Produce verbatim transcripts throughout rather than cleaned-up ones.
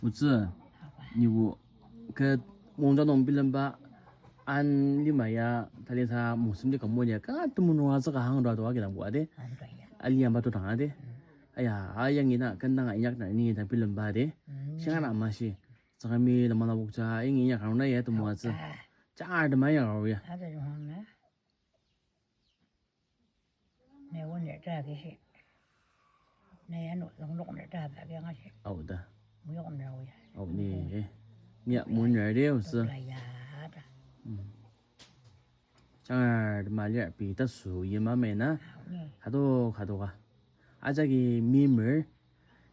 Otsü, nibo, ke mungja nung bilemba, an lima ya, talisa mungsim di kamo ya, ka temenung atsü ka hang dua dua kidang bua de. Aliyamba to tanga de. Aya, ayang ina, kendang inyak na ni ta bilemba de. Shinga na mashi. Tsakami lama la bukja, ing inyak karuna ya temu atsü. Jangar de maya karu ya. Nai won lir ta kishi. Nai ano longlok lir ta ba kya ngashi. Au da. Muyok lir ya. Au ni, eh. Nia mun lir de otsü. Tokla ya ta. Jangar ma lir pi ta su yima mena. Au ni. Hado, hado ka. Ajaki mimer.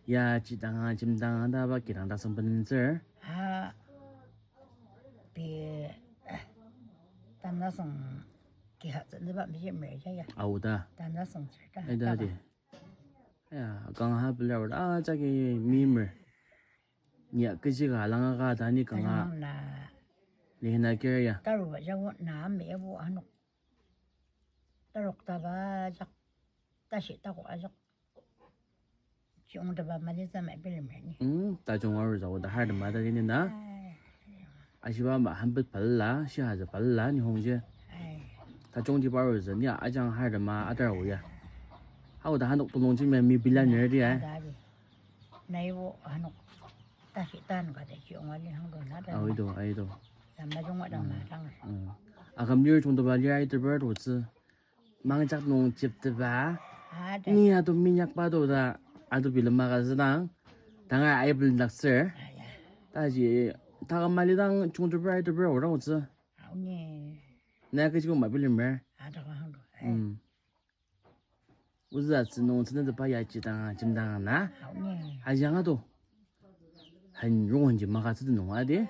Ya jidanga jimdanga ta ba kidang ta sempenen tsür. Ha. Pi, eh, tanasung kiha tsünüba miji mer jaya. Au da. Tanasung tsür ta. Ai da di. Aya, kanga ha pela wada, ah, jagi mimer. Nia kechi ka langa ka ta ni kanga. Kanga na. Lihina kir ya. Taru ba jago na me bu anok. Tarok taba jak. Tashi tako ajak. Chiyongteba mali zama bilemer ni. Hmm, tajung aru zao da har dema ta ni na. Ai. Ashiba ma hampet pala, shihaza pala, ni hongje. Ai. Tajung di paru zan ya, ajang har dema atar ya. Hau da hanok tulung jimya mi bila ner di ai. Ada di. Naibo hanok tashi tan ka de chiyong ali hang do na da. Ai do, ai do. Zama jung wa da ma dang. Hmm. Akam lir chungteba lir ai teber do tsü. Mangjak nung chipteba. Ada. Ni atu minyakba to ta atu bilema ka sedang. Tanga ai bilem daktsür. Aya. Taji, taka mali dang chungteba ai teba ora otsü. Au ni. Na kechi ma bilemer. Ada ka hang do. Hmm. Otsü atsü nung tsünü tepa ya jidang, jimdang na. Au ni. Ajang ado. Hen rong hen ji maka tsü nung ade.